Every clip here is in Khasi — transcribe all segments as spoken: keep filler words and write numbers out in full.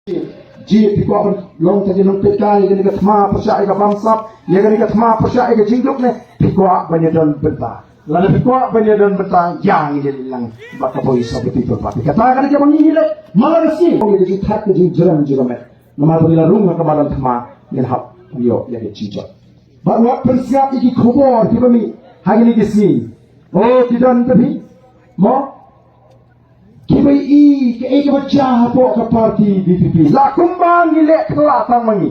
Ji phi kwah ban long ka jinglong pyrshah ïa kane ka thma pyrshah ïa ka bamsap, ïa kane ka thma pyrshah ïa ka jingduk ne, phi kwah ban ïa don bynta. Lada phi kwah ban ïa don bynta, ïa ngi ïa lang bad ka Voice of the People Party. Kata ka dei kaba ngi ïa leh, ma la ka sngi. Ïa ka jingthait ka jingjrem jingmeh. Namar ba ngi la rung ha ka madan thma, ngin hap ïoh ïa ka jingjot. Bad wat pynsngap ïa ki khubor kiba mih ha kine ki sngi. O, ki don te phi. Mo? Kiba i, kaei kaba jia hapoh ka party V P P. La kumba ngi leh khlem tang ma ngi.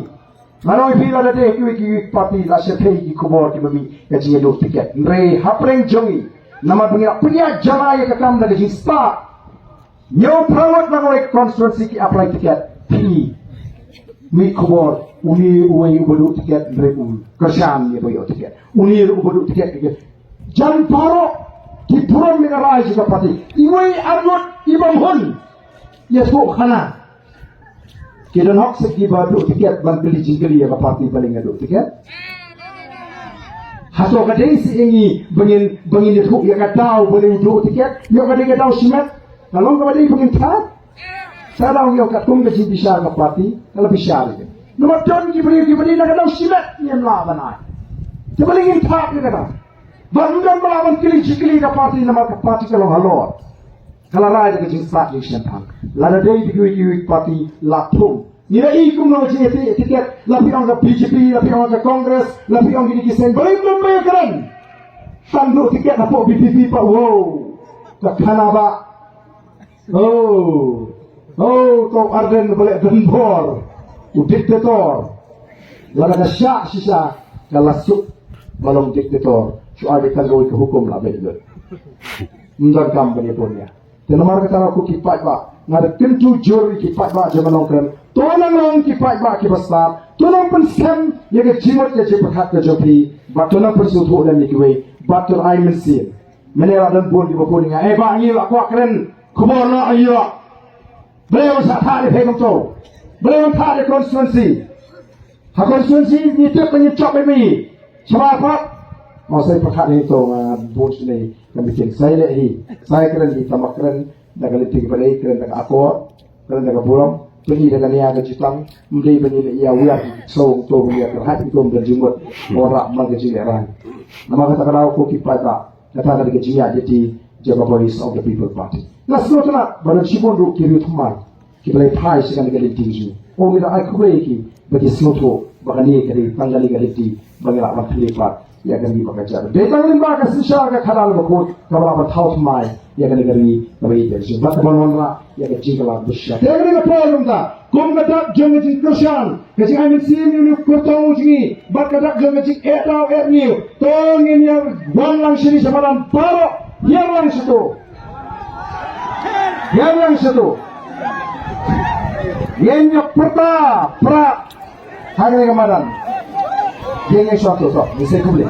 Nga ong ïa phi, lada dei kiwei kiwei ki party la sheptieng ki khubor kiba mih ka jingïaduh tiket. Hynrei hapdeng jong ngi, namar ba ngi la pynïaid jala ïa ka kam da ka jingstad. Hynñiew phra ngut na kawei ka constituency ki apply tiket. Phi. Mih khubor, une uwei uba duh tiket, hynrei um kyrshan ïa ba ïoh tiket. Une ruh uba duh tiket, tiket. Jan baroh ki burom ïa ka rai jong ka party. Iwei ar ngut i bym hun ïathuh khana. Ki don hok seh kiba duh tiket ban kylli jingkylli ïa ka party balei nga duh tiket. Hato ka dei seh ïa ngi ba ngin, ba ngin ïathuh ïa ka daw balei u duh tiket? Ïoh ka dei ka daw shimet. Ka long kaba dei ba ngin thad. Sa daw ïoh katkum ka jingbishar ka party, ka la bishar ïa. Namar don ki briew kiba dei na ka daw shimet ngim lah ban ai. Te balei ngin thad ïa kata? Ba ym don ba lah ban kylli jingkylli ka party namar ka party ka long halor. Ka la rai da ka jingstad jingshemphang. Lada dei da kiwei kiwei ki party la thung. Ngi la i kumno jingïateh tiket, la phi ong ka B J P, la phi ong ka Congress, la phi ong kine ki seng. Balei ym don ba ïakren? Tang duh tiket hapoh V P P pat, wow. Ka khana ba. Oh. Oh, to Ardent ba leh donbor. U diktator. Lada ka shah shisha, ka la suk ba long diktator. Shu ai tang kawei ka hukum la beh lut. Ym donkam ban ïa pun ïa. Te namar kata ko ki paidbah, nga da kyntu jur ïa ki paidbah jong ka Nongkrem. To nang long ki paidbah kiba stad. To nang pynsngew ïa ka jingmut ka jingpyrkhat ka jong phi. Bad to nang pynsngewthuh lem ïa kiwei. Bad to ai mynsiem. Mynne la don bun kiba phone ïa nga. Eh, bah, ngi la kwah kren khubor noh ïa. Balei wan sa thad ïa phi kumto? Balei wan thad ïa constituency? Ha constituency ngi tip ba ngin jop ïa phi. Sha ba pat. Mo, sa pyrkhat hi to, nga bun sini ka meeting. Sa leh hi. Sa kren hi, tang ba kren da ka lynti ba dei, kren da ka akor, kren da ka burom. Pynïaid da ka nia ka jutang. Ym dei ba ngin ïa wiar sawdong to, ba ngin ïa kyrhai to, ym don jingmut. Ora man ka jingïarap. Namar kata ka daw ko ki paidbah. Kata ka dei ka jingïaid lynti jong ka Voice of the People Party. Nga sngewtynnat ba don shibun ruh ki riew thymmai kiba la phai sha kane ka lynti jong ngi. Ong ngi da ai khublei ïa ki ba ki sngewthuh ba kane ka dei tang kane ka lynti ba ngi lah ban plie pat ïa kane ba ka jia. Dei tang lyngba ka synshar ka khadar bakhuid kaba lah ban thaw thymmai ïa kane ka ri kaba ïeit ka jong ngi. Bad kaba wanrah ïa ka jingkylla bishar. Te kane ka por mynta kum ka dak jong ka jingkyrshan, ka jingai mynsiem ïa une u kyrtong jong ngi, bad ka dak jong ka jingeh daw eh ñiew. To ngin ïa wan lang shane sha madan baroh, hiar lang shato. Hiar lang shato. Ngin ïa pyrta pra ha kane ka madan. Ïeng, ïeng shato to, ngi sa khublei.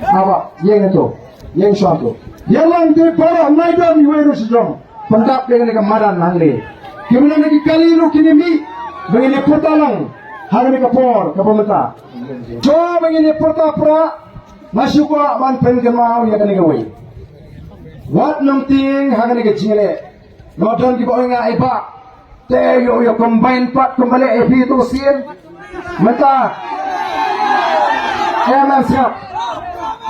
Aba, ïeng to. Ïeng shato. Hiar lang te baroh, nai don iwei ruh sha jrong. Pyndap ïa kane ka madan hangne. Ki mane ki kali ruh kine mih ba ngin ïa pyrta lang ha kane ka por kaba mynta. Jong ba ngin ïa pyrta pra, nga shu kwah ban pynkynmaw ïa kane kawei. Wat nang tieng ha kane ka jingleh. Nga don kiba ong ïa nga, eh bah, te ïoh ïa combine pat kumba leh ïa phi to sien. Mynta. Em, em, siap.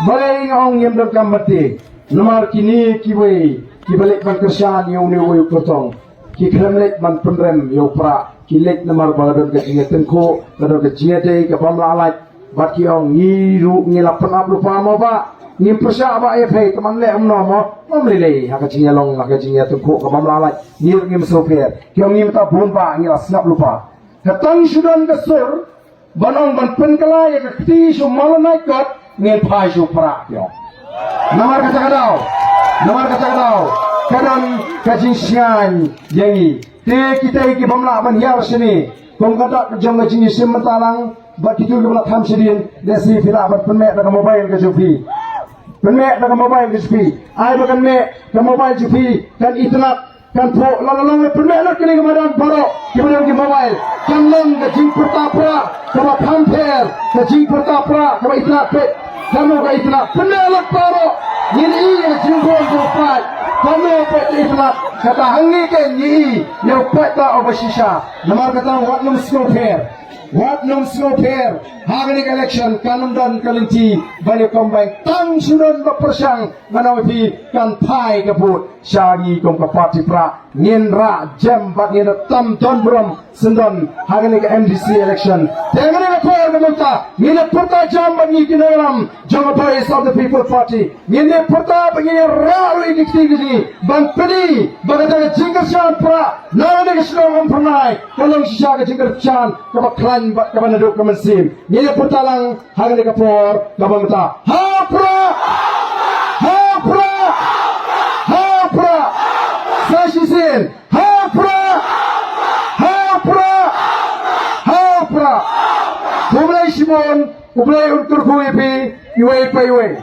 Balei nga ong ngim donkam ban tieng? Namar kine kiwei kiba leit ban kyrshan ïa une uwei u kyrtong, ki khlem leit ban pynrem ïa u Prah, ki leit namar ba ka don ka jingïatyngkhuh, ka don ka jingïadei kaba ym lah lait. Bad ki ong ngi ruh ngi la pynap lypa mo bah, ngim pyrshah bah ïa phi, tang ban leh kumno mo, ngam lei lei ha ka jingïalong, ha ka jingïatyngkhuh kaba ym lah lait, ngi ruh ngim sngewpher. Ki ong ngi mynta bun bah ngi la sngap lypa. Ka tang shu don ka sur ban ong ban pynkylla ïa ka kti sha u Malonai kot, ngin phai sha u Prah, ki ong. Namar kata ka daw, namar kata ka daw ka don ka jingshngaiñ ïa ngi. Te kita ki bym lah ban hiar shane kum ka dak jong ka jingïashim mynta lang, bad kito kiba la tham shadien, lehse phi lah ban pynmih da ka mobile ka jong phi. Pynmih da ka mobile ka jong phi. Ai ba kan mih ka mobile jong phi, kan itynnad, kan phuh, la la long, pynmih lut kine ki madan baroh kiba don ki mobile. Kan long ka jingpyrta Prah kaba kham pher, ka jingpyrta Prah kaba itynnad peit. Kan long ka itynnad, pynmih lut baroh. Ngin ïohi ïa ka jingbun jong u paid. Pano peit ïa i plat, kata hangne ka ngi ïa u paidbah uba shisha. Namar kata wat nym sngewpher. Wat nym sngewpher. Ha kane ka election kan nym don ka lynti ban ïa combine, tang shu don ba pyrshang, ngan ong ïa phi, kan phai ka vote sha ngi kum ka party pra. Ngin rah jem bad ngin tam don burom syndon ha kane ka M D C election. Te ha kane ka por ka mynta ngin ïa pyrta jem bad ngi ki nongïalam jong ka Voice of the People Party. Ngin ïa pyrta bad ngin ïa rah ruh ïa ki kti ki jong ngi ban pyni ba kata ka jingkyrshan pra na kane ka shnong Umphyrnai ka long shisha ka jingkyrshan kaba khlaiñ bad kaba naduh ka mynsiem. Ngin ïa pyrta lang ha kane ka por kaba mynta. Ha pra! Ha pra! Ha pra! Sa shisien. Ha pra! Ha pra! Ha pra! Khublei shibun, U Blei un kyrkhu ïa phi iwei pa iwei.